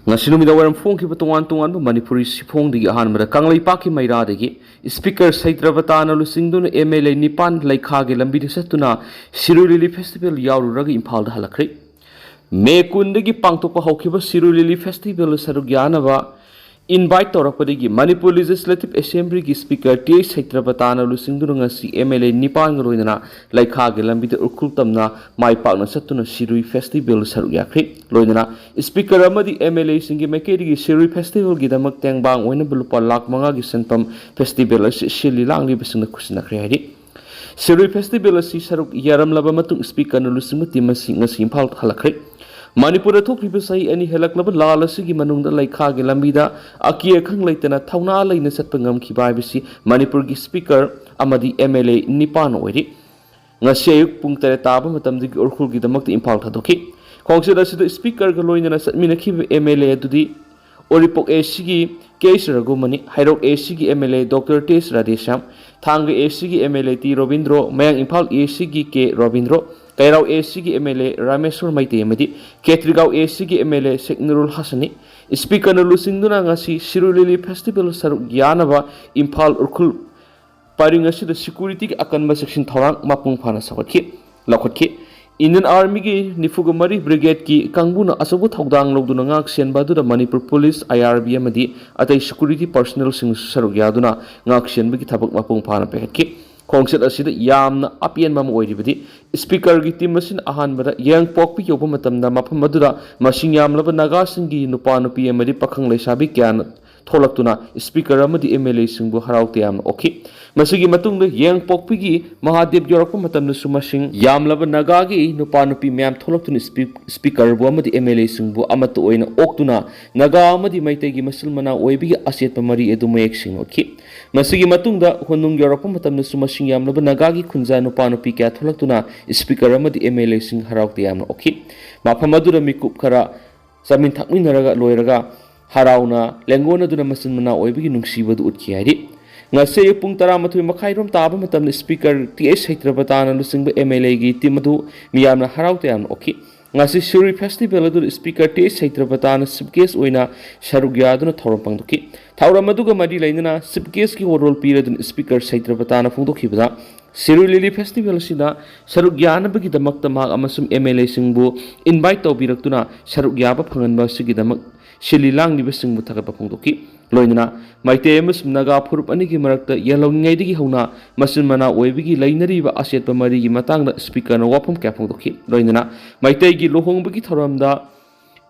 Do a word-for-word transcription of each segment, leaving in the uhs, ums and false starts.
ꯉꯁꯤ ꯅꯨꯃꯤꯗꯥꯡ ꯋꯥꯏꯔꯝ ꯐꯣꯡꯈꯤꯕ ꯇꯣꯉꯥꯟ ꯇꯣꯉꯥꯟꯕ ꯃꯅꯤꯄꯨꯔꯤ ꯁꯤꯐꯣꯡꯗꯒꯤ ꯑꯍꯥꯟꯕꯗ ꯀꯪꯂꯩꯄꯥꯛꯀꯤ ꯃꯩꯔꯥꯗꯒꯤ ꯁ꯭ꯄꯤꯀꯔ ꯁꯩꯇ꯭ꯔꯕꯇꯥꯅ ꯂꯨꯆꯤꯡꯗꯨꯅ ꯑꯦꯝ ꯑꯦꯜ ꯑꯦ ꯅꯤꯄꯥꯟ ꯂꯩꯈꯥꯒꯤ ꯂꯝꯕꯤꯗ ꯆꯠꯇꯨꯅ ꯁꯤꯔꯣꯏ ꯂꯤꯂꯤ ꯐꯦꯁꯇꯤꯚꯦꯜ ꯌꯥꯎꯔꯨꯔꯒ ꯏꯝꯐꯥꯜꯗ ꯍꯜꯂꯛꯈ꯭ꯔꯦ꯫ ꯃꯦ ꯀꯨꯟꯗꯒꯤ ꯄꯥꯡꯊꯣꯛꯄ ꯍꯧꯈꯤꯕ ꯁꯤꯔꯣꯏ ꯂꯤꯂꯤ ꯐꯦꯁꯇꯤꯚꯦꯜ ꯁꯔꯨꯛ ꯌꯥꯅꯕ ꯏꯟꯚꯥꯏꯠ ꯇꯧꯔꯛꯄꯗꯒꯤ ꯃꯅꯤꯄꯨꯔ ꯂꯦꯖꯤꯁꯂꯦꯇꯤꯚ ꯑꯦꯁꯦꯝꯕ꯭ꯂꯤꯒꯤ ꯁ꯭ꯄꯤꯀꯔ ꯇꯤ ꯑꯩꯆ ꯁꯩꯇ꯭ꯔꯕꯇꯥꯅ ꯂꯨꯆꯤꯡꯗꯨꯅ ꯉꯁꯤ ꯑꯦꯝ ꯑꯦꯜ ꯑꯦ ꯅꯤꯄꯥꯟꯒ ꯂꯣꯏꯅꯅ ꯂꯩꯈꯥꯒꯤ ꯂꯝꯕꯤꯗ ꯎꯔꯈꯨꯜ ꯇꯝꯅ ꯃꯥꯏ ꯄꯥꯛꯅ ꯆꯠꯇꯨꯅ ꯁꯤꯔꯣꯏ ꯐꯦꯁꯇꯤꯚꯦꯜ ꯁꯔꯨꯛ ꯌꯥꯈ꯭ꯔꯦ꯫ ꯂꯣꯏꯅꯅ ꯁ꯭ꯄꯤꯀꯔ ꯑꯃꯗꯤ ꯑꯦꯝ ꯑꯦꯜ ꯑꯦꯁꯤꯡꯒꯤ ꯃꯥꯏꯀꯩꯗꯒꯤ ꯁꯤꯔꯣꯏ ꯐꯦꯁꯇꯤꯚꯦꯜꯒꯤꯗꯃꯛ ꯇꯦꯡꯕꯥꯡ ꯑꯣꯏꯅꯕ ꯂꯨꯄꯥ ꯂꯥꯈ ꯃꯉꯥꯒꯤ ꯁꯦꯟꯐꯝ ꯐꯦꯁꯇꯤꯚꯦꯜ ꯑꯁꯤ ꯁꯤꯜꯂꯤ ꯂꯥꯡꯂꯤꯕꯁꯤꯡꯅ ꯈꯨꯠꯁꯤꯟꯅꯈ꯭ꯔꯦ ꯍꯥꯏꯔꯤ꯫ ꯁꯤꯔꯣꯏ ꯐꯦꯁꯇꯤꯚꯦꯜ ꯑꯁꯤ ꯁꯔꯨꯛ ꯌꯥꯔꯝꯂꯕ ꯃꯇꯨꯡ ꯁ꯭ꯄꯤꯀꯔꯅ ꯂꯨꯆꯤꯡꯕ ꯇꯤꯝ ꯑꯁꯤ ꯉꯁꯤ ꯏꯝꯐꯥꯜ ꯍꯜꯂꯛꯈ꯭ꯔꯦ꯫ ꯃꯅꯤꯄꯨꯔꯗ ꯊꯣꯛꯈꯤꯕ ꯆꯍꯤ ꯑꯅꯤ ꯍꯦꯜꯂꯛꯂꯕ ꯂꯥꯜ ꯑꯁꯤꯒꯤ ꯃꯅꯨꯡꯗ ꯂꯩꯈꯥꯒꯤ ꯂꯝꯕꯤꯗ ꯑꯀꯤ ꯑꯈꯪ ꯂꯩꯇꯅ ꯊꯧꯅꯥ ꯂꯩꯅ ꯆꯠꯄ ꯉꯝꯈꯤꯕ ꯍꯥꯏꯕꯁꯤ ꯃꯅꯤꯄꯨꯔꯒꯤ ꯁ꯭ꯄꯤꯀꯔ ꯑꯃꯗꯤ ꯑꯦꯝ ꯑꯦꯜ ꯑꯦ ꯅꯤꯄꯥꯟ ꯑꯣꯏꯔꯤ꯫ ꯉꯁꯤ ꯑꯌꯨꯛ ꯄꯨꯡ ꯇꯔꯦꯠ ꯇꯥꯕ ꯃꯇꯝꯗꯒꯤ ꯎꯔꯈꯨꯜꯒꯤꯗꯃꯛꯇ ꯏꯝꯐꯥꯜ ꯊꯥꯗꯣꯛꯈꯤ꯫ ꯈꯣꯡꯆꯠ ꯑꯁꯤꯗ ꯁ꯭ꯄꯤꯀꯔꯒ ꯂꯣꯏꯅꯅ ꯆꯠꯃꯤꯟꯅꯈꯤꯕ ꯑꯦꯝ ꯑꯦꯜ ꯑꯦ ꯑꯗꯨꯗꯤ ꯎꯔꯤꯄꯣꯛ ꯑꯦ ꯁꯤꯒꯤ ꯀꯦ ꯑꯩꯆ ꯔꯘꯨꯃꯅꯤ, ꯍꯩꯔꯣꯛ ꯑꯦ ꯁꯤꯒꯤ M L A doctor T S Radheshyam, Thanga A ꯁꯤꯒꯤ M L A T Robindro, Mayang Imphal A ꯁꯤꯒꯤ ꯀꯦ ꯔꯣꯕꯤꯟꯗ꯭ꯔꯣ, ꯀꯩꯔꯥꯎ ꯑꯦ ꯁꯤꯒꯤ M L A Rameshwar Meitei ꯑꯃꯗꯤ ꯈꯦꯇ꯭ꯔꯤꯒꯥꯎ ꯑꯦ ꯁꯤꯒꯤ ꯑꯦꯝ ꯑꯦꯜ ꯑꯦ ꯁꯦꯛ ꯅꯨꯔꯨꯜ ꯍꯁꯟꯅꯤ꯫ ꯁ꯭ꯄꯤꯀꯔꯅ ꯂꯨꯆꯤꯡꯗꯨꯅ ꯉꯁꯤ ꯁꯤꯔꯣꯏ ꯂꯤꯂꯤ ꯐꯦꯁꯇꯤꯚꯦꯜ ꯁꯔꯨꯛ ꯌꯥꯅꯕ ꯏꯝꯐꯥꯜ ꯎꯔꯈꯨꯜ ꯄꯔꯤꯡ ꯑꯁꯤꯗ ꯁꯦꯀ꯭ꯌꯨꯔꯤꯇꯤꯒꯤ ꯑꯀꯟꯕ ꯆꯦꯛꯁꯤꯟ ꯊꯧꯔꯥꯡ ꯃꯄꯨꯡ ꯐꯥꯅ ꯆꯥꯎꯈꯠꯈꯤ, ꯂꯧꯈꯠꯈꯤ꯫ ꯏꯟꯗꯤꯌꯟ ꯑꯥꯔꯃꯤꯒꯤ ꯅꯤꯐꯨꯒ ꯃꯔꯤ ꯕ꯭ꯔꯤꯒꯦꯗꯀꯤ ꯀꯥꯡꯕꯨꯅ ꯑꯆꯧꯕ ꯊꯧꯗꯥꯡ ꯂꯧꯗꯨꯅ ꯉꯥꯛ ꯁꯦꯟꯕ ꯑꯗꯨꯗ ꯃꯅꯤꯄꯨꯔ ꯄꯨꯂꯤꯁ, ꯑꯥꯏ ꯑꯥꯔ ꯕꯤ ꯑꯃꯗꯤ ꯑꯇꯩ ꯁꯦꯀ꯭ꯌꯨꯔꯤꯇꯤ ꯄꯔꯁꯅꯦꯜꯁꯤꯡꯁꯨ ꯁꯔꯨꯛ ꯌꯥꯗꯨꯅ ꯉꯥꯛ ꯁꯦꯟꯕꯒꯤ ꯊꯕꯛ ꯃꯄꯨꯡ ꯐꯥꯅ ꯄꯥꯏꯈꯠꯈꯤ꯫ ꯈꯣꯡꯆꯠ ꯑꯁꯤꯗ ꯌꯥꯝꯅ ꯑꯄꯦꯟꯕ ꯑꯃ ꯑꯣꯏꯔꯤꯕꯗꯤ ꯁ꯭ꯄꯤꯀꯔꯒꯤ ꯇꯤꯝ ꯑꯁꯤꯅ ꯑꯍꯥꯟꯕꯗ ꯌꯥꯏꯉꯪꯄꯣꯛꯄꯤ ꯌꯧꯕ ꯃꯇꯝꯗ ꯃꯐꯝ ꯑꯗꯨꯗ ꯃꯁꯤꯡ ꯌꯥꯝꯂꯕ ꯅꯥꯒꯥꯁꯤꯡꯒꯤ ꯅꯨꯄꯥ ꯅꯨꯄꯤ ꯑꯃꯗꯤ ꯄꯥꯈꯪ ꯂꯩꯁꯥꯕꯤ ꯀꯌꯥꯅ ꯊꯣꯛꯂꯛꯇꯨꯅ ꯁ꯭ꯄꯤꯀꯔ ꯑꯃꯗꯤ ꯑꯦꯝ ꯑꯦꯜ ꯑꯦꯁꯤꯡꯕꯨ ꯍꯔꯥꯎ ꯇꯌꯥꯝꯅ ꯑꯣꯛꯈꯤ꯫ ꯃꯁꯤꯒꯤ ꯃꯇꯨꯡꯗ ꯌꯥꯏꯉꯪꯄꯣꯛꯄꯤꯒꯤ ꯃꯍꯥꯗꯦꯕ ꯌꯧꯔꯛꯄ ꯃꯇꯝꯗꯁꯨ ꯃꯁꯤꯡ ꯌꯥꯝꯂꯕ ꯅꯥꯒꯥꯒꯤ ꯅꯨꯄꯥ ꯅꯨꯄꯤ ꯃꯌꯥꯝ ꯊꯣꯛꯂꯛꯇꯨꯅ ꯁ꯭ꯄꯤ-, ꯁ꯭ꯄꯤꯀꯔꯕꯨ ꯑꯃꯗꯤ ꯑꯦꯝ ꯑꯦꯜ ꯑꯦꯁꯤꯡꯕꯨ ꯑꯃꯠꯇ ꯑꯣꯏꯅ ꯑꯣꯛꯇꯨꯅ ꯅꯥꯒꯥ ꯑꯃꯗꯤ ꯃꯩꯇꯩꯒꯤ ꯃꯆꯤꯜ ꯃꯅꯥꯎ ꯑꯣꯏꯕꯒꯤ ꯑꯆꯦꯠꯄ ꯃꯔꯤ ꯑꯗꯨ ꯃꯌꯦꯛ ꯁꯦꯡꯅ ꯎꯠꯈꯤ꯫ ꯃꯁꯤꯒꯤ ꯃꯇꯨꯡꯗ ꯍꯣꯅꯨꯡ ꯌꯧꯔꯛꯄ ꯃꯇꯝꯗꯁꯨ ꯃꯁꯤꯡ ꯌꯥꯝꯂꯕ ꯅꯥꯒꯥꯒꯤ ꯈꯨꯟꯖꯥ ꯅꯨꯄꯥ ꯅꯨꯄꯤ ꯀꯌꯥ ꯊꯣꯛꯂꯛꯇꯨꯅ ꯁ꯭ꯄꯤꯀꯔ ꯑꯃꯗꯤ ꯑꯦꯝ ꯑꯦꯜ ꯑꯦꯁꯤꯡ ꯍꯔꯥꯎ ꯇꯌꯥꯝꯅ ꯑꯣꯛꯈꯤ꯫ ꯃꯐꯝ ꯑꯗꯨꯗ ꯃꯤꯀꯨꯞ ꯈꯔ ꯆꯥꯃꯤꯟ ꯊꯛꯃꯤꯟꯅꯔꯒ ꯂꯣꯏꯔꯒ ꯍꯔꯥꯎꯅ ꯂꯦꯡꯒꯣꯟꯅꯗꯨꯅ ꯃꯆꯤꯟ ꯃꯅꯥꯎ ꯑꯣꯏꯕꯒꯤ ꯅꯨꯡꯁꯤꯕꯗꯨ ꯎꯠꯈꯤ ꯍꯥꯏꯔꯤ꯫ ꯉꯁꯤ ꯑꯌꯨꯛ ꯄꯨꯡ ꯇꯔꯥꯃꯥꯊꯣꯏ ꯃꯈꯥꯏꯔꯣꯝ ꯇꯥꯕ ꯃꯇꯝꯗ ꯁ꯭ꯄꯤꯀꯔ ꯇꯤ ꯑꯩꯆ ꯁꯩꯇ꯭ꯔꯕꯇꯥꯅ ꯂꯨꯆꯤꯡꯕ ꯑꯦꯝ ꯑꯦꯜ ꯑꯦꯒꯤ ꯇꯤꯝ ꯑꯗꯨ ꯃꯤꯌꯥꯝꯅ ꯍꯔꯥꯎ ꯇꯌꯥꯝꯅ ꯑꯣꯛꯈꯤ꯫ ꯉꯁꯤ ꯁꯤꯔꯨꯏ ꯐꯦꯁꯇꯤꯚꯦꯜ ꯑꯗꯨꯗ ꯁ꯭ꯄꯤꯀꯔ ꯇꯤ ꯑꯦꯁ ꯁꯩꯇ꯭ꯔꯄꯇꯥꯅ ꯆꯤꯐ ꯒꯦꯁ ꯑꯣꯏꯅ ꯁꯔꯨꯛ ꯌꯥꯗꯨꯅ ꯊꯧꯔꯝ ꯄꯥꯡꯊꯣꯛꯈꯤ꯫ ꯊꯧꯔꯝ ꯑꯗꯨꯒ ꯃꯔꯤ ꯂꯩꯅꯅ ꯆꯤꯐ ꯒꯦꯁꯀꯤ ꯋꯥꯔꯣꯜ ꯄꯤꯔꯗꯨꯅ ꯁ꯭ꯄꯤꯀꯔ ꯁꯩꯇ꯭ꯔꯄꯇꯥꯅ ꯐꯣꯡꯗꯣꯛꯈꯤꯕꯗ, ꯁꯤꯔꯨꯏ ꯂꯤꯂꯤ ꯐꯦꯁꯇꯤꯚꯦꯜ ꯑꯁꯤꯗ ꯁꯔꯨꯛ ꯌꯥꯅꯕꯒꯤꯗꯃꯛꯇ ꯃꯍꯥꯛ ꯑꯃꯁꯨꯡ ꯑꯦꯝ ꯑꯦꯜ ꯑꯦꯁꯤꯡꯕꯨ ꯏꯟꯚꯥꯏꯠ ꯇꯧꯕꯤꯔꯛꯇꯨꯅ ꯁꯔꯨꯛ ꯌꯥꯕ ꯐꯪꯍꯟꯕ ꯑꯁꯤꯒꯤꯗꯃꯛ ꯁꯤꯜꯂꯤ ꯂꯥꯡꯂꯤꯕꯁꯤꯡꯕꯨ ꯊꯥꯒꯠꯄ ꯐꯣꯡꯗꯣꯛꯈꯤ꯫ ꯂꯣꯏꯅꯅ ꯃꯩꯇꯩ ꯑꯃꯁꯨꯡ ꯅꯥꯒꯥ ꯐꯨꯔꯨꯞ ꯑꯅꯤꯒꯤ ꯃꯔꯛꯇ ꯌꯦꯜꯍꯧꯉꯩꯗꯒꯤ ꯍꯧꯅ ꯃꯆꯤꯟ ꯃꯅꯥꯎ ꯑꯣꯏꯕꯒꯤ ꯂꯩꯅꯔꯤꯕ ꯑꯆꯦꯠꯄ ꯃꯔꯤꯒꯤ ꯃꯇꯥꯡꯗ ꯁ꯭ꯄꯤꯀꯔꯅ ꯋꯥꯐꯝ ꯀꯌꯥ ꯐꯣꯡꯗꯣꯛꯈꯤ꯫ ꯂꯣꯏꯅꯅ ꯃꯩꯇꯩꯒꯤ ꯂꯨꯍꯣꯡꯕꯒꯤ ꯊꯧꯔꯝꯗ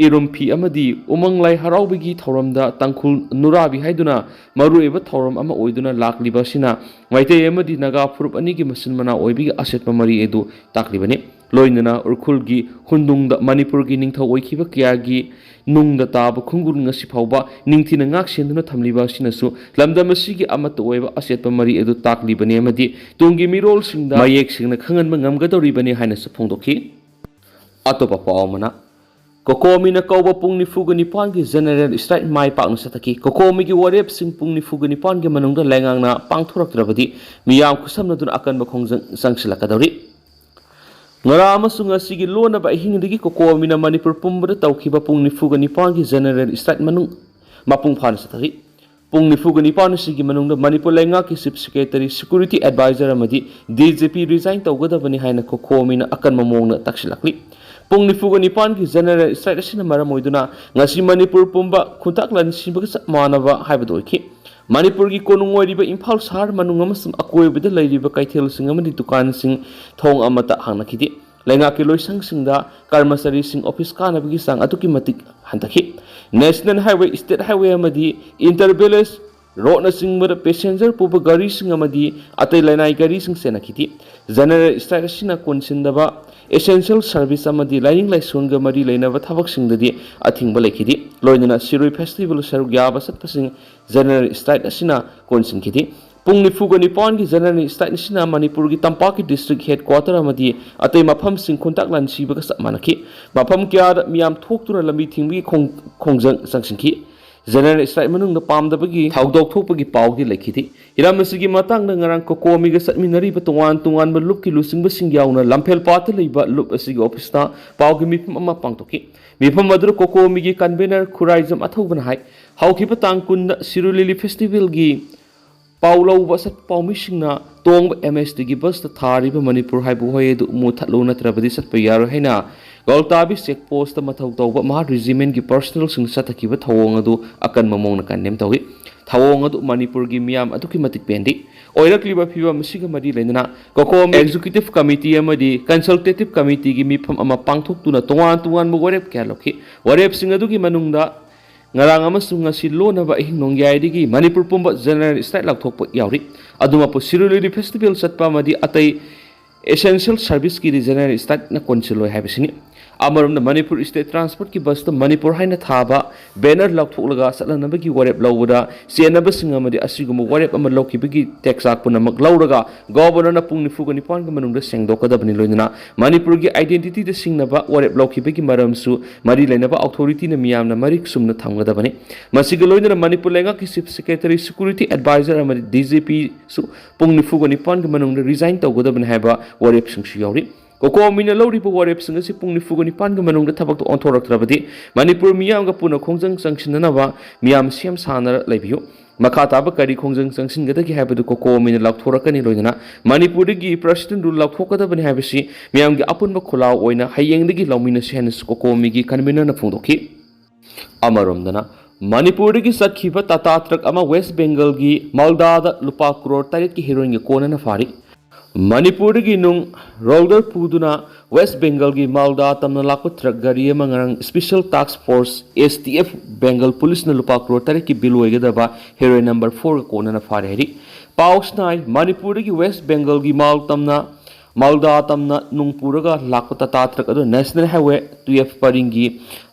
ꯏꯔꯨꯝ ꯐꯤ ꯑꯃꯗꯤ ꯎꯃꯪ ꯂꯥꯏ ꯍꯔꯥꯎꯕꯒꯤ ꯊꯧꯔꯝꯗ ꯇꯥꯡꯈꯨꯜ ꯅꯨꯔꯥꯕꯤ ꯍꯥꯏꯗꯨꯅ ꯃꯔꯨꯑꯣꯏꯕ ꯊꯧꯔꯝ ꯑꯃ ꯑꯣꯏꯗꯨꯅ ꯂꯥꯛꯂꯤꯕ ꯑꯁꯤꯅ ꯃꯩꯇꯩ ꯑꯃꯗꯤ ꯅꯥꯒꯥ ꯐꯨꯔꯨꯞ ꯑꯅꯤꯒꯤ ꯃꯆꯤꯟ ꯃꯅꯥꯎ ꯑꯣꯏꯕꯒꯤ ꯑꯆꯦꯠꯄ ꯃꯔꯤ ꯑꯗꯨ ꯇꯥꯛꯂꯤꯕꯅꯤ꯫ ꯂꯣꯏꯅꯅ ꯎꯔꯈꯨꯜꯒꯤ ꯍꯨꯟꯗꯨꯡꯗ ꯃꯅꯤꯄꯨꯔꯒꯤ ꯅꯤꯡꯊꯧ ꯑꯣꯏꯈꯤꯕ ꯀꯌꯥꯒꯤ ꯅꯨꯡꯗ ꯇꯥꯕ ꯈꯣꯡꯒꯨꯜ ꯉꯁꯤ ꯐꯥꯎꯕ ꯅꯤꯡꯊꯤꯅ ꯉꯥꯛ ꯁꯦꯟꯗꯨꯅ ꯊꯝꯂꯤꯕ ꯑꯁꯤꯅꯁꯨ ꯂꯝꯗꯝ ꯑꯁꯤꯒꯤ ꯑꯃꯠꯇ ꯑꯣꯏꯕ ꯑꯆꯦꯠꯄ ꯃꯔꯤ ꯑꯗꯨ ꯇꯥꯛꯂꯤꯕꯅꯤ ꯑꯃꯗꯤ ꯇꯨꯡꯒꯤ ꯃꯤꯔꯣꯜꯁꯤꯡꯗ ꯃꯌꯦꯛ ꯁꯦꯡꯅ ꯈꯪꯍꯟꯕ ꯉꯝꯒꯗꯧꯔꯤꯕꯅꯤ ꯍꯥꯏꯅꯁꯨ ꯐꯣꯡꯗꯣꯛꯈꯤ꯫ ꯑꯇꯣꯞꯄ ꯄꯥꯎ ꯑꯃꯅ, ꯀꯣꯀꯣꯃꯤꯅ ꯀꯧꯕ ꯄꯨꯡ ꯅꯤꯐꯨꯒ ꯅꯤꯄꯥꯟꯒꯤ ꯖꯦꯅꯔꯦꯜ ꯁ꯭ꯇ꯭ꯔꯥꯏꯛ ꯃꯥꯏ ꯄꯥꯛꯅ ꯆꯠꯊꯈꯤ꯫ ꯀꯣꯀꯣꯃꯤꯒꯤ ꯋꯥꯔꯦꯞꯁꯤꯡ ꯄꯨꯡ ꯅꯤꯐꯨꯒ ꯅꯤꯄꯥꯟꯒꯤ ꯃꯅꯨꯡꯗ ꯂꯩꯉꯥꯛꯅ ꯄꯥꯡꯊꯣꯔꯛꯇ꯭ꯔꯕꯗꯤ ꯃꯤꯌꯥꯝ ꯈꯨꯠꯁꯝꯅꯗꯨꯅ ꯑꯀꯟꯕ ꯈꯣꯡꯖꯪ ꯆꯪꯁꯤꯜꯂꯛꯀꯗꯧꯔꯤ꯫ ꯉꯔꯥꯡ ꯑꯃꯁꯨꯡ ꯉꯁꯤꯒꯤ ꯂꯣꯟꯅꯕ ꯑꯍꯤꯡꯗꯒꯤ ꯀꯣꯀꯣꯃꯤꯅ ꯃꯅꯤꯄꯨꯔ ꯄꯨꯝꯕꯗ ꯇꯧꯈꯤꯕ ꯄꯨꯡ ꯅꯤꯐꯨꯒ ꯅꯤꯄꯥꯟꯒꯤ ꯖꯦꯅꯔꯦꯜ ꯁ꯭ꯇ꯭ꯔꯥꯏꯛ ꯃꯅꯨꯡ ꯃꯄꯨꯡ ꯐꯥꯅ ꯆꯠꯊꯔꯤ꯫ ꯄꯨꯡ ꯅꯤꯐꯨꯒ ꯅꯤꯄꯥꯟ ꯑꯁꯤꯒꯤ ꯃꯅꯨꯡꯗ ꯃꯅꯤꯄꯨꯔ ꯂꯩꯉꯥꯛꯀꯤ ꯆꯤꯐ ꯁꯦꯀ꯭ꯔꯦꯇꯔꯤ, ꯁꯦꯀ꯭ꯌꯨꯔꯤꯇꯤ ꯑꯦꯗꯚꯥꯏꯖꯔ ꯑꯃꯗꯤ ꯗꯤ ꯖꯤ ꯄꯤ ꯔꯤꯖꯥꯏꯟ ꯇꯧꯒꯗꯕꯅꯤ ꯍꯥꯏꯅ ꯀꯣꯀꯣꯃꯤꯅ ꯑꯀꯟꯕ ꯃꯑꯣꯡꯗ ꯇꯛꯁꯤꯜꯂꯛꯂꯤ꯫ ꯄꯨꯡ ꯅꯤꯐꯨꯒ ꯅꯤꯄꯥꯟꯒꯤ ꯖꯦꯅꯔꯦꯜ ꯁ꯭ꯇ꯭ꯔꯥꯏꯛ ꯑꯁꯤꯅ ꯃꯔꯝ ꯑꯣꯏꯗꯨꯅ ꯉꯁꯤ ꯃꯅꯤꯄꯨꯔ ꯄꯨꯝꯕ ꯈꯨꯟꯇꯥꯛ ꯂꯥꯟꯁꯤꯟꯕꯒ ꯆꯞ ꯃꯥꯟꯅꯕ ꯍꯥꯏꯕꯗꯨ ꯑꯣꯏꯈꯤ꯫ ꯃꯅꯤꯄꯨꯔꯒꯤ ꯀꯣꯅꯨꯡ ꯑꯣꯏꯔꯤꯕ ꯏꯝꯐꯥꯜ ꯁꯍꯔ ꯃꯅꯨꯡ ꯑꯃꯁꯨꯡ ꯑꯀꯣꯏꯕꯗ ꯂꯩꯔꯤꯕ ꯀꯩꯊꯦꯜꯁꯤꯡ ꯑꯃꯗꯤ ꯗꯨꯀꯥꯟꯁꯤꯡ ꯊꯣꯡ ꯑꯃꯠꯇ ꯍꯥꯡꯅꯈꯤꯗꯦ꯫ ꯂꯩꯉꯥꯛꯀꯤ ꯂꯣꯏꯁꯪꯁꯤꯡꯗ ꯀꯔꯃꯆꯥꯔꯤꯁꯤꯡ ꯑꯣꯐꯤꯁ ꯀꯥꯅꯕꯒꯤ ꯆꯥꯡ ꯑꯗꯨꯛꯀꯤ ꯃꯇꯤꯛ ꯍꯟꯊꯈꯤ꯫ ꯅꯦꯁꯅꯦꯜ ꯍꯥꯏꯋꯦ, ꯁ꯭ꯇꯦꯠ ꯍꯥꯏꯋꯦ ꯑꯃꯗꯤ ꯏꯟꯇꯔ ꯚꯤꯂꯦꯖ ꯔꯣꯗꯅꯆꯤꯡꯕꯗ ꯄꯦꯁꯦꯟꯖꯔ ꯄꯨꯕ ꯒꯥꯔꯤꯁꯤꯡ ꯑꯃꯗꯤ ꯑꯇꯩ ꯂꯅꯥꯏ ꯒꯥꯔꯤꯁꯤꯡ ꯆꯦꯟꯅꯈꯤꯗꯦ꯫ ꯖꯦꯅꯔꯦꯜ ꯁ꯭ꯇ꯭ꯔꯥꯏꯛ ꯑꯁꯤꯅ ꯀꯣꯟꯁꯤꯟꯗꯕ ꯑꯦꯁꯦꯟꯁꯤꯌꯦꯜ ꯁꯔꯚꯤꯁ ꯑꯃꯗꯤ ꯂꯥꯏꯅꯤꯡ ꯂꯥꯏꯁꯣꯟꯒ ꯃꯔꯤ ꯂꯩꯅꯕ ꯊꯕꯛꯁꯤꯡꯗꯗꯤ ꯑꯊꯤꯡꯕ ꯂꯩꯈꯤꯗꯦ꯫ ꯂꯣꯏꯅꯅ ꯁꯤꯔꯣꯏ ꯐꯦꯁꯇꯤꯚꯦꯜ ꯁꯔꯨꯛ ꯌꯥꯕ ꯆꯠꯄꯁꯤꯡ ꯖꯦꯅꯔꯦꯜ ꯁ꯭ꯇ꯭ꯔꯥꯏꯛ ꯑꯁꯤꯅ ꯀꯣꯟꯁꯤꯟꯈꯤꯗꯦ꯫ ꯄꯨꯡ ꯅꯤꯐꯨꯒ ꯅꯤꯄꯥꯟꯒꯤ ꯖꯦꯅꯔꯦꯜ ꯁ꯭ꯇ꯭ꯔꯥꯏꯛ ꯑꯁꯤꯅ ꯃꯅꯤꯄꯨꯔꯒꯤ ꯇꯝꯄꯥꯛꯀꯤ ꯗꯤꯁꯇ꯭ꯔꯤꯛ ꯍꯦꯗ ꯀ꯭ꯋꯥꯇꯔ ꯑꯃꯗꯤ ꯑꯇꯩ ꯃꯐꯝꯁꯤꯡ ꯈꯨꯟꯇꯥꯛ ꯂꯥꯟꯁꯤꯕꯒ ꯆꯞ ꯃꯥꯟꯅꯈꯤ꯫ ꯃꯐꯝ ꯀꯌꯥꯗ ꯃꯤꯌꯥꯝ ꯊꯣꯛꯇꯨꯅ ꯂꯝꯕꯤ ꯊꯤꯡꯕꯒꯤ ꯈꯣꯡ-, ꯈꯣꯡꯖꯪ ꯆꯪꯁꯤꯟꯈꯤ꯫ ꯖꯦꯅꯔꯦꯜ ꯁ꯭ꯇ꯭ꯔꯥꯏꯛ ꯃꯅꯨꯡꯗ ꯄꯥꯝꯗꯕꯒꯤ ꯊꯧꯗꯣꯛ ꯊꯣꯛꯄꯒꯤ ꯄꯥꯎꯗꯤ ꯂꯩꯈꯤꯗꯦ꯫ ꯍꯤꯔꯝ ꯑꯁꯤꯒꯤ ꯃꯇꯥꯡꯗ ꯉꯔꯥꯡ ꯀꯣꯀꯣꯃꯤꯒ ꯆꯠꯃꯤꯟꯅꯔꯤꯕ ꯇꯣꯉꯥꯟ ꯇꯣꯉꯥꯟꯕ ꯂꯨꯞꯀꯤ ꯂꯨꯆꯤꯡꯕꯁꯤꯡ ꯌꯥꯎꯅ ꯂꯝꯐꯦꯜꯄꯥꯠꯇ ꯂꯩꯕ ꯂꯨꯞ ꯑꯁꯤꯒꯤ ꯑꯣꯐꯤꯁꯇ ꯄꯥꯎꯒꯤ ꯃꯤꯐꯝ ꯑꯃ ꯄꯥꯡꯊꯣꯛꯈꯤ꯫ ꯃꯤꯐꯝ ꯑꯗꯨꯗ ꯀꯣꯀꯣꯃꯤꯒꯤ ꯀꯟꯚꯦꯅꯔ ꯈꯨꯔꯥꯏꯖꯝ ꯑꯊꯧꯕꯅ ꯍꯥꯏ, ꯍꯧꯈꯤꯕ ꯇꯥꯡ ꯀꯨꯟꯗ ꯁꯤꯔꯣꯏ ꯂꯤꯂꯤ ꯐꯦꯁꯇꯤꯚꯦꯜꯒꯤ ꯄꯥꯎ ꯂꯧꯕ ꯆꯠꯄ ꯄꯥꯎꯃꯤꯁꯤꯡꯅ ꯇꯣꯡꯕ ꯑꯦꯝ ꯑꯦꯁ ꯇꯤꯒꯤ ꯕꯁꯇ ꯊꯥꯔꯤꯕ ꯃꯅꯤꯄꯨꯔ ꯍꯥꯏꯕ ꯋꯥꯍꯩ ꯑꯗꯨ ꯃꯨꯊꯠꯂꯨ, ꯅꯠꯇ꯭ꯔꯕꯗꯤ ꯆꯠꯄ ꯌꯥꯔꯣꯏ ꯍꯥꯏꯅ ꯒꯧꯜꯇꯥꯕꯤ ꯆꯦꯛ ꯄꯣꯁꯇ ꯃꯊꯧ ꯇꯧꯕ ꯃꯍꯥꯠ ꯔꯦꯖꯤꯃꯦꯟꯒꯤ ꯄꯔꯁꯅꯦꯜꯁꯤꯡꯅ ꯆꯠꯊꯈꯤꯕ ꯊꯧꯑꯣꯡ ꯑꯗꯨ ꯑꯀꯟꯕ ꯃꯑꯣꯡꯗ ꯀꯟꯗꯦꯝ ꯇꯧꯏ꯫ ꯊꯧꯑꯣꯡ ꯑꯗꯨ ꯃꯅꯤꯄꯨꯔꯒꯤ ꯃꯤꯌꯥꯝ ꯑꯗꯨꯛꯀꯤ ꯃꯇꯤꯛ ꯄꯦꯟꯗꯦ꯫ ꯑꯣꯏꯔꯛꯂꯤꯕ ꯐꯤꯕꯝ ꯑꯁꯤꯒ ꯃꯔꯤ ꯂꯩꯅꯅ ꯀꯣꯀꯣꯝ ꯑꯦꯛꯖꯤꯀ꯭ꯌꯨꯇꯤꯚ ꯀꯃꯤꯇꯤ ꯑꯃꯗꯤ ꯀꯟꯁꯜꯇꯦꯇꯤꯚ ꯀꯃꯤꯇꯤꯒꯤ ꯃꯤꯐꯝ ꯑꯃ ꯄꯥꯡꯊꯣꯛꯇꯨꯅ ꯇꯣꯉꯥꯟ ꯇꯣꯉꯥꯟꯕ ꯋꯥꯔꯦꯞ ꯀꯌꯥ ꯂꯧꯈꯤ꯫ ꯋꯥꯔꯦꯞꯁꯤꯡ ꯑꯗꯨꯒꯤ ꯃꯅꯨꯡꯗ ꯉꯔꯥꯡ ꯑꯃꯁꯨꯡ ꯉꯁꯤ ꯂꯣꯟꯅꯕ ꯑꯍꯤꯡ ꯅꯣꯡꯌꯥꯏꯗꯒꯤ ꯃꯅꯤꯄꯨꯔ ꯄꯨꯝꯕ ꯖꯦꯅꯔꯦꯜ ꯁ꯭ꯇ꯭ꯔꯥꯏꯛ ꯂꯥꯎꯊꯣꯛꯄ ꯌꯥꯎꯔꯤ꯫ ꯑꯗꯨꯃꯛꯄꯨ ꯁꯤꯔꯣꯏ ꯂꯤꯂꯤ ꯐꯦꯁꯇꯤꯚꯦꯜ ꯆꯠꯄ ꯑꯃꯗꯤ ꯑꯇꯩ ꯑꯦꯁꯦꯟꯁꯤꯌꯦꯜ ꯁꯔꯚꯤꯁꯀꯤꯗꯤ ꯖꯦꯅꯔꯦꯜ ꯁ꯭ꯇ꯭ꯔꯥꯏꯛꯅ ꯀꯣꯟꯁꯤꯜꯂꯣꯏ ꯍꯥꯏꯕꯁꯤꯅꯤ꯫ ꯑꯃꯔꯣꯝꯗ ꯃꯅꯤꯄꯨꯔ ꯁ꯭ꯇꯦꯠ ꯇ꯭ꯔꯥꯟꯁꯄꯣꯔꯠꯀꯤ ꯕꯁꯇ ꯃꯅꯤꯄꯨꯔ ꯍꯥꯏꯅ ꯊꯥꯕ ꯕꯦꯅꯔ ꯂꯧꯊꯣꯛꯂꯒ ꯆꯠꯍꯟꯅꯕꯒꯤ ꯋꯥꯔꯦꯞ ꯂꯧꯕꯗ ꯆꯦꯟꯅꯕꯁꯤꯡ ꯑꯃꯗꯤ ꯑꯁꯤꯒꯨꯝꯕ ꯋꯥꯔꯦꯞ ꯑꯃ ꯂꯧꯈꯤꯕꯒꯤ ꯇꯦꯛꯆꯥꯛ ꯄꯨꯝꯅꯃꯛ ꯂꯧꯔꯒ ꯒꯣꯕꯔꯅꯔꯅ ꯄꯨꯡ ꯅꯤꯐꯨꯒ ꯅꯤꯄꯥꯟꯒꯤ ꯃꯅꯨꯡꯗ ꯁꯦꯡꯗꯣꯛꯀꯗꯕꯅꯤ꯫ ꯂꯣꯏꯅꯅ ꯃꯅꯤꯄꯨꯔꯒꯤ ꯑꯥꯏꯗꯦꯟꯇꯤꯇꯤꯗ ꯁꯤꯡꯅꯕ ꯋꯥꯔꯦꯞ ꯂꯧꯈꯤꯕꯒꯤ ꯃꯔꯝꯁꯨ ꯃꯔꯤ ꯂꯩꯅꯕ ꯑꯣꯊꯣꯔꯤꯇꯤꯅ ꯃꯤꯌꯥꯝꯅ ꯃꯔꯤꯛ ꯆꯨꯝꯅ ꯊꯝꯒꯗꯕꯅꯤ꯫ ꯃꯁꯤꯒ ꯂꯣꯏꯅꯅ ꯃꯅꯤꯄꯨꯔ ꯂꯩꯉꯥꯛꯀꯤ ꯆꯤꯐ ꯁꯦꯀ꯭ꯔꯦꯇꯔꯤ, ꯁꯦꯀ꯭ꯌꯨꯔꯤꯇꯤ ꯑꯦꯗꯚꯥꯏꯖꯔ ꯑꯃꯗꯤ ꯗꯤ ꯖꯤ ꯄꯤꯁꯨ ꯄꯨꯡ ꯅꯤꯐꯨꯒ ꯅꯤꯄꯥꯟꯒꯤ ꯃꯅꯨꯡꯗ ꯔꯤꯖꯥꯏꯟ ꯇꯧꯒꯗꯕꯅꯤ ꯍꯥꯏꯕ ꯋꯥꯔꯦꯞꯁꯤꯡꯁꯨ ꯌꯥꯎꯔꯤ꯫ ꯀꯣꯀꯣꯃꯤꯅ ꯂꯧꯔꯤꯕ ꯋꯥꯔꯦꯞꯁꯤꯡ ꯑꯁꯤ ꯄꯨꯡ ꯅꯤꯐꯨꯒ ꯅꯤꯄꯥꯟꯒꯤ ꯃꯅꯨꯡꯗ ꯊꯕꯛꯇ ꯑꯣꯟꯊꯣꯔꯛꯇ꯭ꯔꯕꯗꯤ ꯃꯅꯤꯄꯨꯔ ꯃꯤꯌꯥꯝꯒ ꯄꯨꯟꯅ ꯈꯣꯡꯖꯪ ꯆꯪꯁꯤꯟꯅꯅꯕ ꯃꯤꯌꯥꯝ ꯁꯦꯝ ꯁꯥꯅ ꯂꯩꯕꯤꯌꯨ꯫ ꯃꯈꯥ ꯇꯥꯕ ꯀꯔꯤ ꯈꯣꯡꯖꯪ ꯆꯪꯁꯤꯟꯒꯗꯒꯦ ꯍꯥꯏꯕꯗꯨ ꯀꯣꯀꯣꯃꯤꯅ ꯂꯥꯎꯊꯣꯔꯛꯀꯅꯤ꯫ ꯂꯣꯏꯅꯅ ꯃꯅꯤꯄꯨꯔꯗꯒꯤ ꯄ꯭ꯔꯁꯤꯗꯦꯟ ꯔꯨꯜ ꯂꯥꯎꯊꯣꯛꯀꯗꯕꯅꯤ ꯍꯥꯏꯕꯁꯤ ꯃꯤꯌꯥꯝꯒꯤ ꯑꯄꯨꯟꯕ ꯈꯣꯜꯂꯥꯎ ꯑꯣꯏꯅ ꯍꯌꯦꯡꯗꯒꯤ ꯂꯧꯃꯤꯟꯅꯁꯤ ꯍꯥꯏꯅꯁꯨ ꯀꯣꯀꯣꯃꯤꯒꯤ ꯀꯟꯚꯦꯅꯔꯅ ꯐꯣꯡꯗꯣꯛꯈꯤ꯫ ꯑꯃꯔꯣꯝꯗꯅ ꯃꯅꯤꯄꯨꯔꯗꯒꯤ ꯆꯠꯈꯤꯕ ꯇꯥꯇꯥ ꯇ꯭ꯔꯛ ꯑꯃ ꯋꯦꯁ ꯕꯦꯡꯒꯜꯒꯤ ꯃꯥꯜꯗꯥꯗ ꯂꯨꯄꯥ ꯀ꯭ꯔꯣꯔ ꯇꯔꯦꯠꯀꯤ ꯍꯦꯔꯣꯏꯟꯒꯤ ꯀꯣꯟꯅꯅ ꯐꯥꯔꯤ꯫ ꯃꯅꯤꯄꯨꯔꯗꯒꯤ ꯅꯨꯡ ꯔꯣꯜꯗꯔ ꯄꯨꯗꯨꯅ ꯋꯦꯁ ꯕꯦꯡꯒꯜꯒꯤ ꯃꯥꯜꯗꯥ ꯇꯝꯅ ꯂꯥꯛꯄ ꯇ꯭ꯔꯛ ꯒꯥꯔꯤ ꯑꯃ ꯉꯔꯥꯡ ꯁ꯭ꯄꯦꯁꯦꯜ ꯇꯥꯛꯁ ꯐꯣꯔꯁ, ꯑꯦꯁ ꯇꯤ ꯑꯦꯐ, ꯕꯦꯡꯒꯜ ꯄꯨꯂꯤꯁꯅ ꯂꯨꯄꯥ ꯀ꯭ꯔꯣꯔ ꯇꯔꯦꯠꯀꯤ ꯕꯤꯜ ꯑꯣꯏꯒꯗꯕ ꯍꯦꯔꯣꯏꯟ ꯅꯝꯕꯔ ꯐꯣꯔꯒ ꯀꯣꯟꯅꯅ ꯐꯥꯔꯦ ꯍꯥꯏꯔꯤ꯫ ꯄꯥꯎꯁꯤꯅ ꯍꯥꯏ, ꯃꯅꯤꯄꯨꯔꯗꯒꯤ ꯋꯦꯁ ꯕꯦꯡꯒꯜꯒꯤ ꯃꯥꯜ ꯇꯝꯅ, ꯃꯥꯜꯗꯥ ꯇꯝꯅ ꯅꯨꯡ ꯄꯨꯔꯒ ꯂꯥꯛꯄ ꯇꯥꯇꯥ ꯇ꯭ꯔꯛ ꯑꯗꯨ ꯅꯦꯁꯅꯦꯜ ꯍꯥꯏꯋꯦ ꯇꯨꯌꯦꯜꯐ ꯄꯔꯤꯡꯒꯤ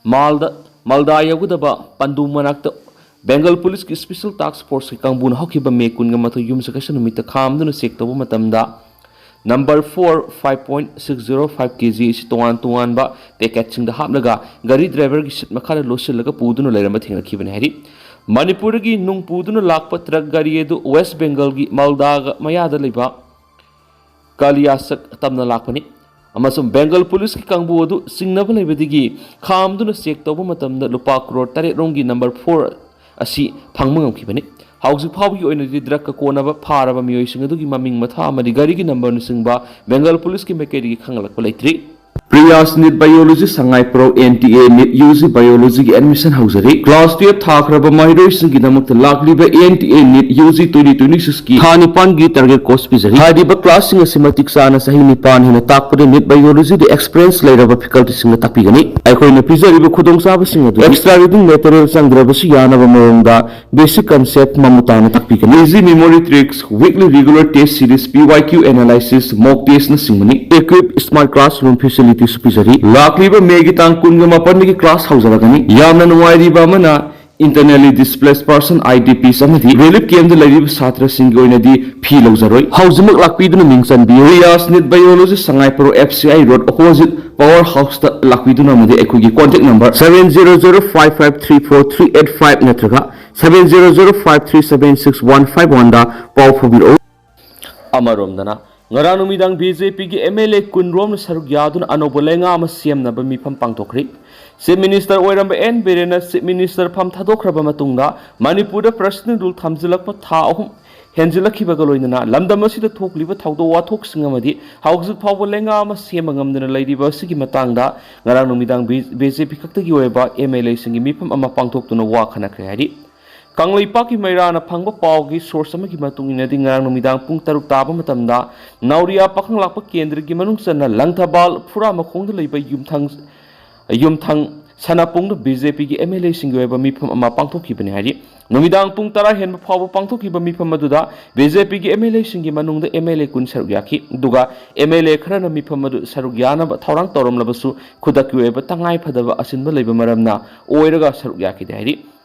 ꯃꯥꯜꯗ, ꯃꯥꯜꯗꯥ ꯌꯧꯒꯗꯕ ꯄꯟꯗꯨ ꯃꯅꯥꯛꯇ ꯕꯦꯡꯒꯜ ꯄꯨꯂꯤꯁꯀꯤ ꯁ꯭ꯄꯦꯁꯦꯜ ꯇꯥꯛꯁ ꯐꯣꯔꯁꯀꯤ ꯀꯥꯡꯕꯨꯅ ꯍꯧꯈꯤꯕ ꯃꯦ ꯀꯨꯟꯒ ꯃꯥꯊꯣꯏ ꯌꯨꯝꯁꯀꯩꯁ ꯅꯨꯃꯤꯠꯇ ꯈꯥꯝꯗꯨꯅ ꯆꯦꯛ ꯇꯧꯕ ꯃꯇꯝꯗ Number four five point six zero five K G ꯑꯁꯤ ꯇꯣꯉꯥꯟ ꯇꯣꯉꯥꯟꯕ packetꯁꯤꯡꯗ ꯍꯥꯞꯂꯒ ꯒꯥꯔꯤ driverꯒꯤ seat ꯃꯈꯥꯗ ꯂꯣꯠꯁꯤꯜꯂꯒ ꯄꯨꯗꯨꯅ ꯂꯩꯔꯝꯕ ꯊꯦꯡꯅꯈꯤꯕꯅꯤ ꯍꯥꯏꯔꯤ꯫ ꯃꯅꯤꯄꯨꯔꯗꯒꯤ ꯅꯨꯡ ꯄꯨꯗꯨꯅ ꯂꯥꯛꯄ truck ꯒꯥꯔꯤ ꯑꯗꯨ West Bengalꯒꯤ ꯃꯥꯜꯗꯥꯒ ꯃꯌꯥꯗ ꯂꯩꯕ ꯀꯥꯂꯤꯌꯥꯁꯛ ꯇꯝꯅ ꯂꯥꯛꯄꯅꯤ ꯑꯃꯁꯨꯡ Bengal policeꯀꯤ ꯀꯥꯡꯕꯨ ꯑꯗꯨ ꯆꯤꯡꯅꯕ ꯂꯩꯕꯗꯒꯤ ꯈꯥꯝꯗꯨꯅ check ꯇꯧꯕ ꯃꯇꯝꯗ ꯂꯨꯄꯥ crore ꯇꯔꯦꯠ ꯔꯣꯝꯒꯤ number four ꯑꯁꯤ ꯐꯪꯕ ꯉꯝꯈꯤꯕꯅꯤ꯫ ꯍꯧꯖꯤꯛ ꯐꯥꯎꯕꯒꯤ ꯑꯣꯏꯅꯗꯤ drugꯀ ꯀꯣꯟꯅꯕ ꯐꯥꯔꯕ ꯃꯤꯑꯣꯏꯁꯤꯡ ꯑꯗꯨꯒꯤ ꯃꯃꯤꯡ ꯃꯊꯥ ꯑꯃꯗꯤ ꯒꯥꯔꯤꯒꯤ numberꯅꯆꯤꯡꯕ Bengal policeꯀꯤ ꯃꯥꯏꯀꯩꯗꯒꯤ ꯈꯪꯍꯜꯂꯛꯄ ꯂꯩꯇ꯭ꯔꯤ꯫ Priyas NEET Biology Sangai ꯄ꯭ꯔꯧ N T A NEET U G Biologyꯒꯤ admission ꯍꯧꯖꯔꯤ꯫ Class twelve ꯊꯥꯈ꯭ꯔꯕ ꯃꯍꯩꯔꯣꯏꯁꯤꯡꯒꯤꯗꯃꯛꯇ ꯂꯥꯛꯂꯤꯕ N T A NEET U G twenty twenty sixꯀꯤ ꯊꯥ ꯅꯤꯄꯥꯟꯒꯤ target course ꯄꯤꯖꯔꯤ꯫ ꯍꯥꯏꯔꯤꯕ classꯁꯤꯡ ꯑꯁꯤ ꯃꯇꯤꯛ ꯆꯥꯅ ꯆꯍꯤ ꯅꯤꯄꯥꯟ ꯍꯦꯟꯅ ꯇꯥꯛꯄꯗ NEET Biologyꯗ experience ꯂꯩꯔꯕ facultyꯁꯤꯡꯅ ꯇꯥꯛꯄꯤꯒꯅꯤ꯫ ꯑꯩꯈꯣꯏꯅ ꯄꯤꯖꯔꯤꯕ ꯈꯨꯗꯣꯡꯆꯥꯕꯁꯤꯡ ꯑꯗꯨ extra reading material ꯆꯪꯗ꯭ꯔꯕꯁꯨ ꯌꯥꯅꯕ ꯃꯑꯣꯡꯗ basic concept ꯃꯃꯨꯠ ꯇꯥꯅ ꯇꯥꯛꯄꯤꯒꯅꯤ꯫ Easy memory tricks, weekly regular test series, P Y Q analysis, mock testꯅꯆꯤꯡꯕꯅꯤ꯫ Equip smart classroom facilitiesꯁꯨ ꯄꯤꯖꯔꯤ꯫ ꯂꯥꯛꯂꯤꯕ Mayꯒꯤ ꯇꯥꯡ ꯀꯨꯟꯒ ꯃꯥꯄꯟꯗꯒꯤ class ꯍꯧꯖꯔꯒꯅꯤ꯫ ꯌꯥꯝꯅ ꯅꯨꯡꯉꯥꯏꯔꯤꯕ ꯑꯃꯅ, internally displaced person, I D Ps ꯑꯃꯗꯤ relief campꯇ ꯂꯩꯔꯤꯕ ꯁꯥꯇ꯭ꯔꯁꯤꯡꯒꯤ ꯑꯣꯏꯅꯗꯤ fee ꯂꯧꯖꯔꯣꯏ꯫ ꯍꯧꯖꯤꯛꯃꯛ ꯂꯥꯛꯄꯤꯗꯨꯅ ꯃꯤꯡ ꯆꯟꯕꯤꯌꯨ꯫ Priyas NEET Biology Sangai ꯄ꯭ꯔꯧ F C I road opposite Power Houseꯇ ꯂꯥꯛꯄꯤꯗꯨꯅ ꯑꯃꯗꯤ ꯑꯩꯈꯣꯏꯒꯤ contact number seven zero zero five five three four three eight five ꯅꯠꯇ꯭ꯔꯒ seven zero zero five three seven six one five oneꯗ ꯄꯥꯎ ꯐꯥꯎꯕꯤꯔꯛꯎ꯫ ꯑꯃꯔꯣꯝꯗꯅ, ꯉꯔꯥꯡ ꯅꯨꯃꯤꯗꯥꯡ BJPꯒꯤ MLA ꯀꯨꯟ ꯔꯣꯝꯅ ꯁꯔꯨꯛ ꯌꯥꯗꯨꯅ ꯑꯅꯧꯕ ꯂꯩꯉꯥꯛ ꯑꯃ ꯁꯦꯝꯅꯕ ꯃꯤꯐꯝ ꯄꯥꯡꯊꯣꯛꯈ꯭ꯔꯤ꯫ Chief Minister ꯑꯣꯏꯔꯝꯕ N ꯕꯤꯔꯦꯟꯅ Chief Minister ꯐꯝ ꯊꯥꯗꯣꯛꯈ꯭ꯔꯕ ꯃꯇꯨꯡꯗ ꯃꯅꯤꯄꯨꯔꯗ President Rule ꯊꯝꯖꯤꯜꯂꯛꯄ ꯊꯥ ꯑꯍꯨꯝ ꯍꯦꯟꯖꯤꯜꯂꯛꯈꯤꯕꯒ ꯂꯣꯏꯅꯅ ꯂꯝꯗꯝ ꯑꯁꯤꯗ ꯊꯣꯛꯂꯤꯕ ꯊꯧꯗꯣꯛ ꯋꯥꯊꯣꯛꯁꯤꯡ ꯑꯃꯗꯤ ꯍꯧꯖꯤꯛ ꯐꯥꯎꯕ ꯂꯩꯉꯥꯛ ꯑꯃ ꯁꯦꯝꯕ ꯉꯝꯗꯅ ꯂꯩꯔꯤꯕ ꯑꯁꯤꯒꯤ ꯃꯇꯥꯡꯗ ꯉꯔꯥꯡ ꯅꯨꯃꯤꯗꯥꯡ ꯕꯤ-, BJP ꯈꯛꯇꯒꯤ ꯑꯣꯏꯕ MLAꯁꯤꯡꯒꯤ ꯃꯤꯐꯝ ꯑꯃ ꯄꯥꯡꯊꯣꯛꯇꯨꯅ ꯋꯥ ꯈꯟꯅꯈ꯭ꯔꯦ ꯍꯥꯏꯔꯤ꯫ ꯀꯪꯂꯩꯄꯥꯛꯀꯤ ꯃꯩꯔꯥꯅ ꯐꯪꯕ ꯄꯥꯎꯒꯤ source ꯑꯃꯒꯤ ꯃꯇꯨꯡ ꯏꯟꯅꯗꯤ, ꯉꯔꯥꯡ ꯅꯨꯃꯤꯗꯥꯡ ꯄꯨꯡ ꯇꯔꯨꯛ ꯇꯥꯕ ꯃꯇꯝꯗ ꯅꯥꯎꯔꯤꯌꯥ ꯄꯥꯈꯪꯂꯥꯛꯄ ꯀꯦꯟꯗ꯭ꯔꯒꯤ ꯃꯅꯨꯡ ꯆꯟꯅ ꯂꯪꯊꯕꯥꯜ ꯐꯨꯔꯥ ꯃꯈꯣꯡꯗ ꯂꯩꯕ ꯌꯨꯝꯊꯪ, ꯌꯨꯝꯊꯪ ꯁꯅꯥꯄꯨꯡꯗ BJPꯒꯤ MLAꯁꯤꯡꯒꯤ ꯑꯣꯏꯕ ꯃꯤꯐꯝ ꯑꯃ ꯄꯥꯡꯊꯣꯛꯈꯤꯕꯅꯤ ꯍꯥꯏꯔꯤ꯫ ꯅꯨꯃꯤꯗꯥꯡ ꯄꯨꯡ ꯇꯔꯥ ꯍꯦꯟꯕ ꯐꯥꯎꯕ ꯄꯥꯡꯊꯣꯛꯈꯤꯕ ꯃꯤꯐꯝ ꯑꯗꯨꯗ BJPꯒꯤ MLAꯁꯤꯡꯒꯤ ꯃꯅꯨꯡꯗ MLA ꯀꯨꯟ ꯁꯔꯨꯛ ꯌꯥꯈꯤ, ꯑꯗꯨꯒ MLA ꯈꯔꯅ ꯃꯤꯐꯝ ꯑꯗꯨ ꯁꯔꯨꯛ ꯌꯥꯅꯕ ꯊꯧꯔꯥꯡ ꯇꯧꯔꯝꯂꯕꯁꯨ ꯈꯨꯗꯛꯀꯤ ꯑꯣꯏꯕ ꯇꯉꯥꯏ ꯐꯗꯕ ꯑꯁꯤꯟꯕ ꯂꯩꯕ ꯃꯔꯝꯅ ꯑꯣꯏꯔꯒ ꯁꯔꯨꯛ ꯌꯥꯈꯤꯗꯦ ꯍꯥꯏꯔꯤ꯫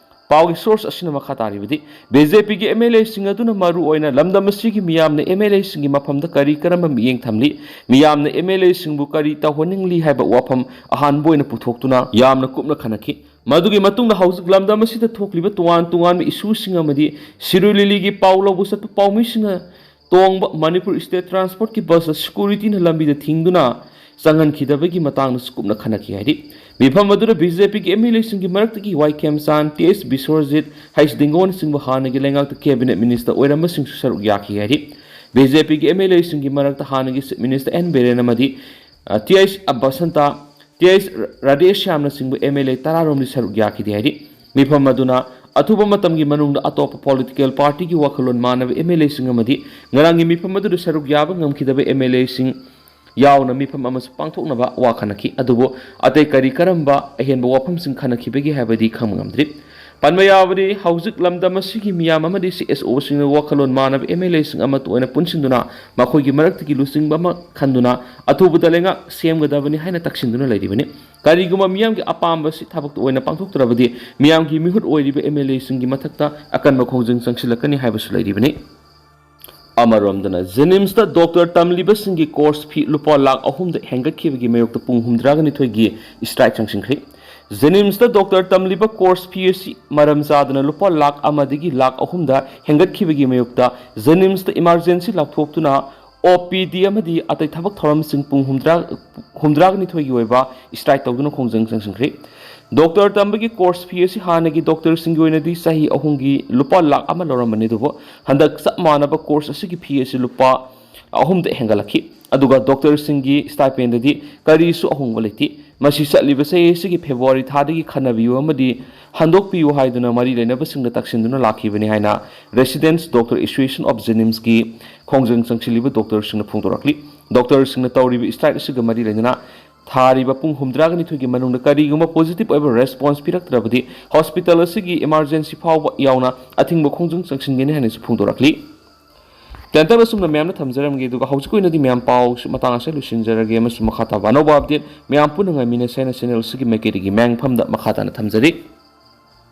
ꯄꯥꯎꯒꯤ ꯁꯣꯔꯁ ꯑꯁꯤꯅ ꯃꯈꯥ ꯇꯥꯔꯤꯕꯗꯤ, ꯕꯤ ꯖꯦ ꯄꯤꯒꯤ ꯑꯦꯝ ꯑꯦꯜ ꯑꯦꯁꯤꯡ ꯑꯗꯨꯅ ꯃꯔꯨ ꯑꯣꯏꯅ ꯂꯝꯗꯝ ꯑꯁꯤꯒꯤ ꯃꯤꯌꯥꯝꯅ ꯑꯦꯝ ꯑꯦꯜ ꯑꯦꯁꯤꯡꯒꯤ ꯃꯐꯝꯗ ꯀꯔꯤ ꯀꯔꯝꯕ ꯃꯤꯠꯌꯦꯡ ꯊꯝꯂꯤ, ꯃꯤꯌꯥꯝꯅ ꯑꯦꯝ ꯑꯦꯜ ꯑꯦꯁꯤꯡꯕꯨ ꯀꯔꯤ ꯇꯧꯍꯟꯅꯤꯡꯂꯤ ꯍꯥꯏꯕ ꯋꯥꯐꯝ ꯑꯍꯥꯟꯕ ꯑꯣꯏꯅ ꯄꯨꯊꯣꯛꯇꯨꯅ ꯌꯥꯝꯅ ꯀꯨꯞꯅ ꯈꯟꯅꯈꯤ꯫ ꯃꯗꯨꯒꯤ ꯃꯇꯨꯡꯗ ꯍꯧꯖꯤꯛ ꯂꯝꯗꯝ ꯑꯁꯤꯗ ꯊꯣꯛꯂꯤꯕ ꯇꯣꯉꯥꯟ ꯇꯣꯉꯥꯟꯕ ꯏꯁꯨꯁꯤꯡ ꯑꯃꯗꯤ ꯁꯤꯔꯣꯏ ꯂꯤꯂꯤꯒꯤ ꯄꯥꯎ ꯂꯧꯕ ꯆꯠꯄ ꯄꯥꯎꯃꯤꯁꯤꯡꯅ ꯇꯣꯡꯕ ꯃꯅꯤꯄꯨꯔ ꯁ꯭ꯇꯦꯠ ꯇ꯭ꯔꯥꯟꯁꯄꯣꯔꯠꯀꯤ ꯕꯁ ꯁꯦꯀ꯭ꯌꯨꯔꯤꯇꯤꯅ ꯂꯝꯕꯤꯗ ꯊꯤꯡꯗꯨꯅ ꯆꯪꯍꯟꯈꯤꯗꯕꯒꯤ ꯃꯇꯥꯡꯗꯁꯨ ꯀꯨꯞꯅ ꯈꯟꯅꯈꯤ ꯍꯥꯏꯔꯤ꯫ ꯃꯤꯐꯝ ꯑꯗꯨꯗ ꯕꯤ ꯖꯦ ꯄꯤꯒꯤ ꯑꯦꯝ ꯑꯦꯜ ꯑꯦꯁꯤꯡꯒꯤ ꯃꯔꯛꯇꯒꯤ ꯋꯥꯏ ꯈꯦꯝꯆꯥꯟ, ꯇꯤ ꯑꯩꯆ ꯕꯤꯁ꯭ꯋꯔꯖꯤꯠ, ꯍꯩꯁ ꯗꯤꯡꯒꯣꯟꯅꯆꯤꯡꯕ ꯍꯥꯟꯅꯒꯤ ꯂꯩꯉꯥꯛꯇ ꯀꯦꯕꯤꯅꯦꯠ ꯃꯤꯅꯤꯁꯇꯔ ꯑꯣꯏꯔꯝꯕꯁꯤꯡꯁꯨ ꯁꯔꯨꯛ ꯌꯥꯈꯤ ꯍꯥꯏꯔꯤ꯫ ꯕꯤ ꯖꯦ ꯄꯤꯒꯤ ꯑꯦꯝ ꯑꯦꯜ ꯑꯦꯁꯤꯡꯒꯤ ꯃꯔꯛꯇ ꯍꯥꯟꯅꯒꯤ ꯆꯤꯐ ꯃꯤꯅꯤꯁꯇꯔ ꯑꯦꯟ ꯕꯤꯔꯦꯟ ꯑꯃꯗꯤ, ꯑ, T H Basanta, T H ꯔꯥꯙꯦꯁ꯭ꯌꯥꯝꯅꯆꯤꯡꯕ ꯑꯦꯝ ꯑꯦꯜ ꯑꯦ ꯇꯔꯥꯔꯣꯝꯗꯤ ꯁꯔꯨꯛ ꯌꯥꯈꯤꯗꯦ ꯍꯥꯏꯔꯤ꯫ ꯃꯤꯐꯝ ꯑꯗꯨꯅ ꯑꯊꯨꯕ ꯃꯇꯝꯒꯤ ꯃꯅꯨꯡꯗ ꯑꯇꯣꯞꯄ ꯄꯣꯂꯤꯇꯤꯀꯦꯜ ꯄꯥꯔꯇꯤꯒꯤ ꯋꯥꯈꯜꯂꯣꯟ ꯃꯥꯟꯅꯕ ꯑꯦꯝ ꯑꯦꯜ ꯑꯦꯁꯤꯡ ꯑꯃꯗꯤ ꯉꯔꯥꯡꯒꯤ ꯃꯤꯐꯝ ꯑꯗꯨꯗ ꯁꯔꯨꯛ ꯌꯥꯕ ꯉꯝꯈꯤꯗꯕ ꯑꯦꯝ ꯑꯦꯜ ꯑꯦꯁꯤꯡ ꯌꯥꯎꯅ ꯃꯤꯐꯝ ꯑꯃꯁꯨ ꯄꯥꯡꯊꯣꯛꯅꯕ ꯋꯥ ꯈꯟꯅꯈꯤ꯫ ꯑꯗꯨꯕꯨ ꯑꯇꯩ ꯀꯔꯤ ꯀꯔꯝꯕ ꯑꯍꯦꯟꯕ ꯋꯥꯐꯝꯁꯤꯡ ꯈꯟꯅꯈꯤꯕꯒꯦ ꯍꯥꯏꯕꯗꯤ ꯈꯪꯕ ꯉꯝꯗ꯭ꯔꯤ꯫ ꯄꯟꯕ ꯌꯥꯕꯗꯤ, ꯍꯧꯖꯤꯛ ꯂꯝꯗꯝ ꯑꯁꯤꯒꯤ ꯃꯤꯌꯥꯝ ꯑꯃꯗꯤ ꯁꯤ ꯑꯦꯁ ꯑꯣꯁꯤꯡꯅ ꯋꯥꯈꯜꯂꯣꯟ ꯃꯥꯟꯅꯕ ꯑꯦꯝ ꯑꯦꯜ ꯑꯦꯁꯤꯡ ꯑꯃꯠꯇ ꯑꯣꯏꯅ ꯄꯨꯟꯁꯤꯟꯗꯨꯅ ꯃꯈꯣꯏꯒꯤ ꯃꯔꯛꯇꯒꯤ ꯂꯨꯆꯤꯡꯕ ꯑꯃ ꯈꯟꯗꯨꯅ ꯑꯊꯨꯕꯗ ꯂꯩꯉꯥꯛ ꯁꯦꯝꯒꯗꯕꯅꯤ ꯍꯥꯏꯅ ꯇꯛꯁꯤꯟꯗꯨꯅ ꯂꯩꯔꯤꯕꯅꯤ꯫ ꯀꯔꯤꯒꯨꯝꯕ ꯃꯤꯌꯥꯝꯒꯤ ꯑꯄꯥꯝꯕꯁꯤ ꯊꯕꯛꯇ ꯑꯣꯏꯅ ꯄꯥꯡꯊꯣꯛꯇ꯭ꯔꯕꯗꯤ ꯃꯤꯌꯥꯝꯒꯤ ꯃꯤꯍꯨꯠ ꯑꯣꯏꯔꯤꯕ ꯑꯦꯝ ꯑꯦꯜ ꯑꯦꯁꯤꯡꯒꯤ ꯃꯊꯛꯇ ꯑꯀꯟꯕ ꯈꯣꯡꯖꯪ ꯆꯪꯁꯤꯜꯂꯛꯀꯅꯤ ꯍꯥꯏꯕꯁꯨ ꯂꯩꯔꯤꯕꯅꯤ꯫ ꯑꯃꯔꯣꯝꯗꯅ, ꯖꯦꯅꯤꯝꯁꯇ ꯗꯣꯛꯇꯔ ꯇꯝꯂꯤꯕꯁꯤꯡꯒꯤ ꯀꯣꯔꯁ ꯐꯤ ꯂꯨꯄꯥ ꯂꯥꯈ ꯑꯍꯨꯝꯗ ꯍꯦꯟꯒꯠꯈꯤꯕꯒꯤ ꯃꯥꯌꯣꯛꯇ ꯄꯨꯡ ꯍꯨꯝꯗ꯭ꯔꯥꯒ ꯅꯤꯊꯣꯏꯒꯤ ꯁ꯭ꯇ꯭ꯔꯥꯏꯛ ꯆꯪꯁꯤꯟꯈ꯭ꯔꯦ꯫ ꯖꯦꯅꯤꯝꯁꯇ ꯗꯣꯛꯇꯔ ꯇꯝꯂꯤꯕ ꯀꯣꯔꯁ ꯐꯤ ꯑꯁꯤ ꯃꯔꯝ ꯆꯥꯗꯅ ꯂꯨꯄꯥ ꯂꯥꯈ ꯑꯃꯗꯒꯤ ꯂꯥꯈ ꯑꯍꯨꯝꯗ ꯍꯦꯟꯒꯠꯈꯤꯕꯒꯤ ꯃꯥꯌꯣꯛꯇ ꯖꯦꯅꯤꯝꯁꯇ ꯏꯃꯥꯔꯖꯦꯟꯁꯤ ꯂꯥꯎꯊꯣꯛꯇꯨꯅ ꯑꯣ ꯄꯤ ꯗꯤ ꯑꯃꯗꯤ ꯑꯇꯩ ꯊꯕꯛ ꯊꯧꯔꯝꯁꯤꯡ ꯄꯨꯡ ꯍꯨꯝꯗ꯭ꯔꯥ, ꯍꯨꯝꯗ꯭ꯔꯥꯒ ꯅꯤꯊꯣꯏꯒꯤ ꯑꯣꯏꯕ ꯁ꯭ꯇ꯭ꯔꯥꯏꯛ ꯇꯧꯗꯨꯅ ꯈꯣꯡꯖꯪ ꯆꯪꯁꯤꯟꯈ꯭ꯔꯦ꯫ ꯗꯣꯛꯇꯔ ꯇꯝꯕꯒꯤ ꯀꯣꯔꯁ ꯐꯤ ꯑꯁꯤ ꯍꯥꯟꯅꯒꯤ ꯗꯣꯛꯇꯔꯁꯤꯡꯒꯤ ꯑꯣꯏꯅꯗꯤ ꯆꯍꯤ ꯑꯍꯨꯝꯒꯤ ꯂꯨꯄꯥ ꯂꯥꯈ ꯑꯃ ꯂꯧꯔꯝꯕꯅꯤ, ꯑꯗꯨꯕꯨ ꯍꯟꯗꯛ ꯆꯞ ꯃꯥꯟꯅꯕ ꯀꯣꯔꯁ ꯑꯁꯤꯒꯤ ꯐꯤ ꯑꯁꯤ ꯂꯨꯄꯥ ꯑꯍꯨꯝꯗ ꯍꯦꯟꯒꯠꯂꯛꯈꯤ꯫ ꯑꯗꯨꯒ ꯗꯣꯛꯇꯔꯁꯤꯡꯒꯤ ꯁ꯭ꯇꯥꯏꯄꯦꯟꯗꯗꯤ ꯀꯔꯤꯁꯨ ꯑꯍꯣꯡꯕ ꯂꯩꯇꯦ꯫ ꯃꯁꯤ ꯆꯠꯂꯤꯕ ꯆꯍꯤ ꯑꯁꯤꯒꯤ ꯐꯦꯕ꯭ꯔꯨꯋꯥꯔꯤ ꯊꯥꯗꯒꯤ ꯈꯟꯅꯕꯤꯌꯨ ꯑꯃꯗꯤ ꯍꯟꯗꯣꯛꯄꯤꯌꯨ ꯍꯥꯏꯗꯨꯅ ꯃꯔꯤ ꯂꯩꯅꯕꯁꯤꯡꯗ ꯇꯛꯁꯤꯟꯗꯨꯅ ꯂꯥꯛꯈꯤꯕꯅꯤ ꯍꯥꯏꯅ Residents Doctor Association of JNIMS ꯀꯤ ꯈꯣꯡꯖꯪ ꯆꯪꯁꯤꯜꯂꯤꯕ ꯗꯣꯛꯇꯔꯁꯤꯡꯅ ꯐꯣꯡꯗꯣꯔꯛꯂꯤ꯫ ꯗꯣꯛꯇꯔꯁꯤꯡꯅ ꯇꯧꯔꯤꯕ ꯁ꯭ꯇ꯭ꯔꯥꯏꯛ ꯑꯁꯤꯒ ꯃꯔꯤ ꯂꯩꯅꯅ ꯊꯥꯔꯤꯕ ꯄꯨꯡ ꯍꯨꯝꯗ꯭ꯔꯥꯒ ꯅꯤꯊꯣꯏꯒꯤ ꯃꯅꯨꯡꯗ ꯀꯔꯤꯒꯨꯝꯕ ꯄꯣꯖꯤꯇꯤꯚ ꯑꯣꯏꯕ ꯔꯦꯁꯄꯣꯟꯁ ꯄꯤꯔꯛꯇ꯭ꯔꯕꯗꯤ ꯍꯣꯁꯄꯤꯇꯥꯜ ꯑꯁꯤꯒꯤ ꯏꯃꯥꯔꯖꯦꯟꯁꯤ ꯐꯥꯎꯕ ꯌꯥꯎꯅ ꯑꯊꯤꯡꯕ ꯈꯣꯡꯖꯪ ꯆꯪꯁꯤꯟꯒꯅꯤ ꯍꯥꯏꯅꯁꯨ ꯐꯣꯡꯗꯣꯔꯛꯂꯤ꯫ ꯇꯦꯟꯇꯛꯅ ꯁꯨꯝꯅ ꯃꯌꯥꯝꯅ ꯊꯝꯖꯔꯝꯒꯦ, ꯑꯗꯨꯒ ꯍꯧꯖꯤꯛꯀꯤ ꯑꯣꯏꯅꯗꯤ ꯃꯌꯥꯝ ꯄꯥꯎ ꯃꯇꯥꯡ ꯑꯁꯤꯗ ꯂꯣꯏꯁꯤꯟꯖꯔꯒꯦ, ꯑꯃꯁꯨꯡ ꯃꯈꯥ ꯇꯥꯕ ꯑꯅꯧꯕ ꯑꯞꯗꯦꯠ ꯃꯌꯥꯝ ꯄꯨꯟꯅ ꯉꯥꯏꯃꯤꯟꯅꯁꯦ ꯍꯥꯏꯅ ꯆꯦꯅꯦꯜ ꯑꯁꯤꯒꯤ ꯃꯥꯏꯀꯩꯗꯒꯤ ꯃꯌꯥꯝꯒꯤ ꯃꯐꯝꯗ ꯃꯈꯥ ꯇꯥꯅ ꯊꯝꯖꯔꯤ꯫